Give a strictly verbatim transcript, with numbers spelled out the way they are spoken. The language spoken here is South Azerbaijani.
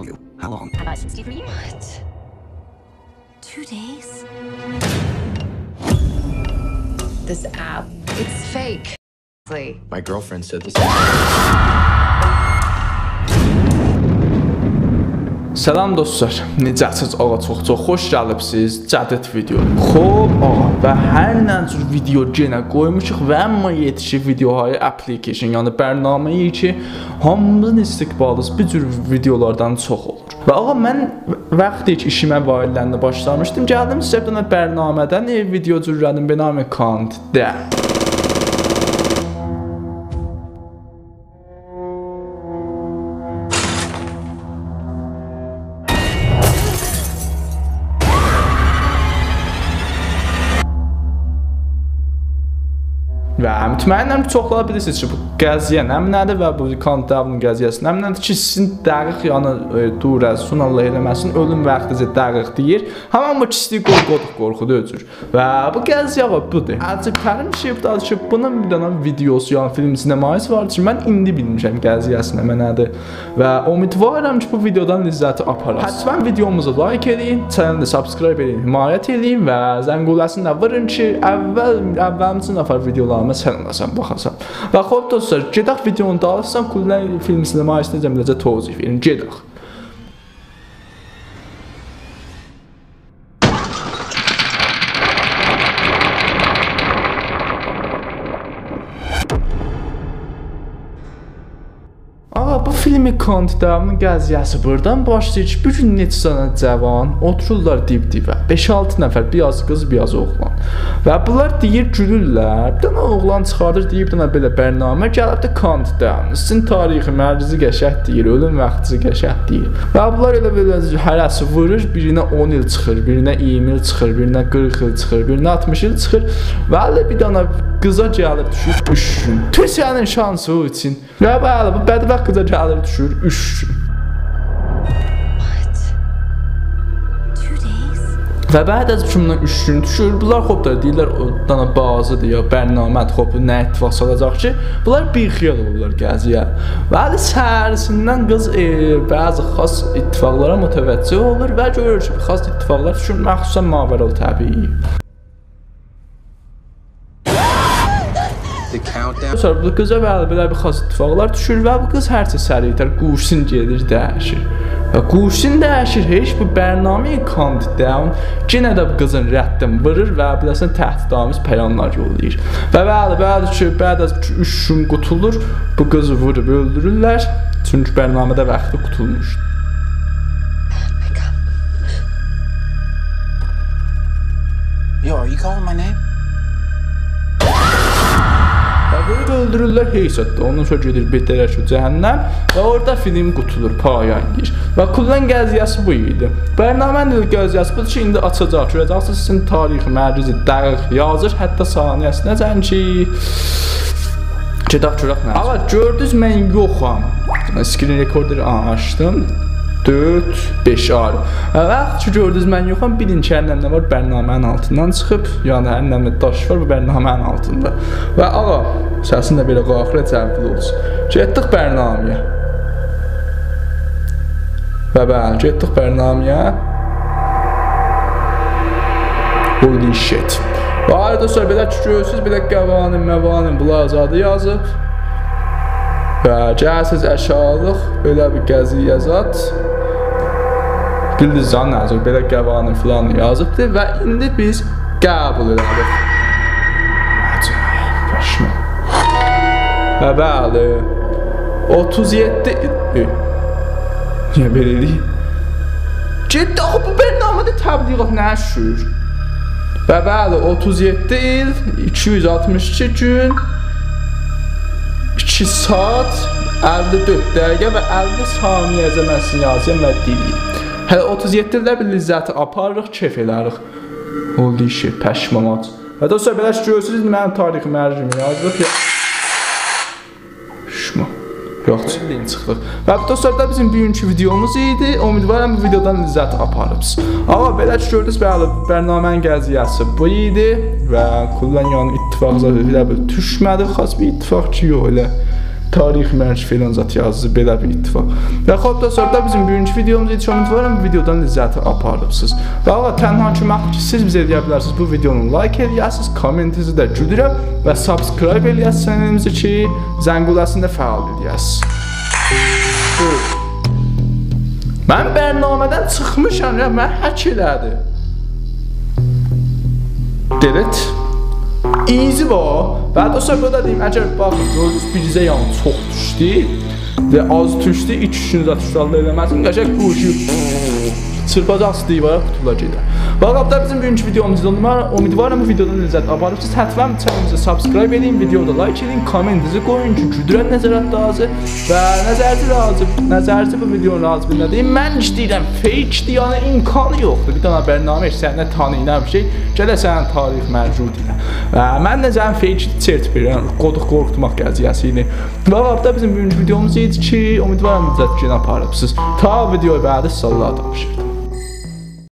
you. How long? About sixty-three. What? Two days? This app, it's fake. My girlfriend said this. سلام دوستلار، نئجه‌سیز؟ آقا، چوخ چوخ خوش گلیبسیز جدید ویدیو. خوب، آقا، و هر نه جور ویدیو یئنه قویموشوق و اما یئتیشیب ویدیوهای application، یعنی برنامه‌ای کی هامیمیزین استقبالیز بو جور ویدیولاردان چوخ اولور. و آقا، من وقتی کی ایشیمه وایلنده باشلامیشدیم، گلدیم سیزه بیر دنه برنامه‌دن، ائ، ویدیو جورله‌دیم به نام Countdown. و مطمئنم کی چوخلاری بیلیرسینیز کی بو قضیه نمنه‌دیر و بو Countdown-ون قضیه‌سی نمنه‌دیر کی سیزین دقیق، یعنی، ائ، دور از سون، الله ائله‌مه‌سین، اؤلوم واختینیزی دقیق دئییر. هامان بو کیسلیک قورخودور، قورخودور اؤزور. و بو قضیه، آقا، بودور. عجیب‌ترین شئی بودور کی بونون بیر دنه ویدیوسو، یعنی فیلم سینمایی‌سی وار کی من ایندی بیلمیشم قضیه‌سی نمنه‌دیر. و امیدوارم کی بو ویدیودان لذتی آپاراسیز. حتماً ویدیوموزو لایک ائله‌یین، چنلی سابسکرایب ائله‌یین، حمایت ائله‌یین و زنگوله‌سینی ده وورون کی اول، اولینجی نفر ویدیولاریما سن اولاسان، باخاسان. و خوب دوستلار، گئدک ویدیونون دالیسینا، کلاً فیلم سینمایی‌سینی نئجه توضیح وئریم. گئدک. آقا، بو فیلم Countdown-ون قضیه‌سی بورادان باشلاییر کی بیر گون نئچه دنه جوان اوتورورلار دیب-دیبه. بئش-آلتی نفر، بیر آز قیز، بیر آز اوغلان. و بونلار دئییر، گولورلر. بیر دنه اوغلان چیخاردیر، دئییر، بیر دنه بئله برنامه گلیبدی، Countdown. سیزین تاریخ مرگینیزی قشنگ دئییر، اؤلوم واختینیزی قشنگ دئییر. و بونلار ائله بئله هره‌سی وورور، بیرینه اون ایل چیخیر، بیرینه اییرمی ایل چیخیر، بیرینه قیرخ ایل چیخیر، بیرینه آلتمیش ایل چیخیر. و ائله بیر دنه قیزا گلیب دوشور اوچ گون. توی سنین شانسین اوچون. و بلی، بو بدبخت قیزا گلیر دوشور اوچ گون. What? Two days? و بعد از بوندان اوچ گون دوشور، بونلار خوب دا دئییرلر، او دانا بازی‌دیر یا برنامه‌دیر، خوب، نه اتفاق سالاجاق کی، بونلار بی‌خیال اولورلار قضیه‌یه. و هله سحریسیندن قیز، ائ، بعضی خاص اتفاقلارا متوجه اولور و گؤرور کی، خاص اتفاقلار دوشور، مخصوصاً ماوراءالطبیعی. The countdown. سونرا بو قیزا بلی، بئله بیر خاص اتفاقلار دوشور و بو قیز هر چی سریع‌تر گوشی‌سین گئدیر، دییشیر. و گوشی‌سین دییشیر، هئچ بو برنامه‌ی Countdown یئنه ده بو قیزین ردین وورور و بیله‌سن تهدیدآمیز پیاملار یوللاییر. و بلی، بلی کی، بعد از اوچ گون قوتولور، بو قیزی ووروب اؤلدورورلر. چونکی برنامه‌ده واختی قوتولموشدو. Yo, are you calling my name? و ووروب اؤلدورورلر، هئچ زاد دا. اوندان سونرا گئدیر بئتره شو جهنم و اورادا فیلم قوتولور، پایان یئییر. و کلاً قضیه‌سی بو ایدی. برنامه‌نین قضیه‌سی بودور کی، ایندی آچاجاق، گؤره‌جکسینیز، سیزین تاریخ مرگینیزی دقیق یازیر، حتی ثانیه‌سینه‌جن کی، گئدک گؤرک نه. آقا، گؤردونوز من یوخام. Screen recorder، آها، آچدیم. دؤرد، بئش، آری. و وقت کی گؤردونوز من یوخام، بیلین کی هر نه وار برنامه‌نین آلتیندان چیخیب. یعنی هر نه داش وار، بو برنامه‌نین آلتیندا. و آقا، سسین ده بئله قالخیر، جوابلی اولسون. گئتدیک برنامه‌یه. و بلی، گئتدیک برنامه‌یه. Holy shit. و آقا دوستلار، بئله کی گؤرورسونوز، بئله قوانین، موانین، بونلار زادی یازیب. و گلسیز آشاغیلیق، بئله بیر قضیه زاد. بیلدینیز ده، نه جور بئله قوانین فلان یازیبدی و ایندی بیز قبول ائله‌دیک. عجب، پشمام. و بلی، اوتوز یئددی، ائ، نییه بئله ائله‌ییر؟ گئتدی، آخی بو برنامه‌ده تبلیغات نشر. و بلی، اوتوز یئددی ایل، ایکی یوز آلتمیش ایکی گون، ایکی ساعت، اللی دؤرد دقیقه و اللی ثانیه زمنسین یازیم و دیلیم. هله اوتوز یئددی ایلده بیر لذتی آپاریریق، کئف ائلریک. Holy shit، پشمام آج. و دوستلار، بئله کی گؤرورسونوز، منیم تاریخ مرگیمی یازدیق. شما. یوخ، چیللین چیخدیق. و دوستلار، دا بیزیم بوگونکو ویدیوموز ایدی. امیدوارم بو ویدیودان لذت آپاریبسینیز. آقا، بئله کی گؤردونوز، بلی، برنامه‌نین قضیه‌سی بو ایدی. و کلاً یعنی اتفاق زاد ائله بیر دوشمه‌دی. خاص بیر اتفاق کی یوخ، ائله تاریخ مرگ فلان زاد یازدی، بئله بیر اتفاق. و خب دوستلار، دا بیزیم بوگونکو ویدیوموز ایدی. امیدوارام بو ویدیودان لذت آپاریبسینیز. و آقا، تنها کؤمک کی سیز بیزه ائلیه بیلرسینیز، بو ویدیونو لایک ائلیه‌سینیز، کامنتینیزی ده گودورم و سابسکرایب ائلیه‌سینیز چنلیمیزی کی زنگوله‌سینی ده فعال ائلیه‌سینیز. من برنامه‌دن چیخمیشام یا، منی هک ائله‌دی. Delete. Easy بو. و دوستلار، بو دا دئییم، اگر باخین، گؤردونوز، بیریزه یانی چوخ دوشدو و آز دوشدو، ایکی اوچونوزه توتالدا ائله‌مه‌سین، قشنگ بو ایشی چیرپاجاقسینیز دیوارا، قوتولار گئدر. و آقا، بو دا بیزیم بوگونکو ویدیوموز ایدی. امیدوارام، امیدوارام بو ویدیودان لذت آپاریبسینیز. حتما چنلیمیزی سابسکرایب ائدین، ویدیویا دا لایک ائدین، کامنتینیزی قویون کی گودورن نظرات راضی و نظرینیزی راضی، نظرینیزی بو ویدیونون راضی بیرینه دئیین. من ایسته‌ییرم، fake دی، یعنی امکانی یوخدور. بیر دنه برنامه هئچ سنی تانیمایان بیر شئی، گله سنین تاریخ مرگی دئیه. و من نئجه fake چرت وئریرم، قودوق قورخوتماق قضیه‌سی ایدی. و آقا، بو دا بیزیم بوگونکو ویدیوموز ایدی کی امیدوارام لذت آپاریبسینیز. تا ویدیوی بعدی، ساغلیغا تاپشیرین.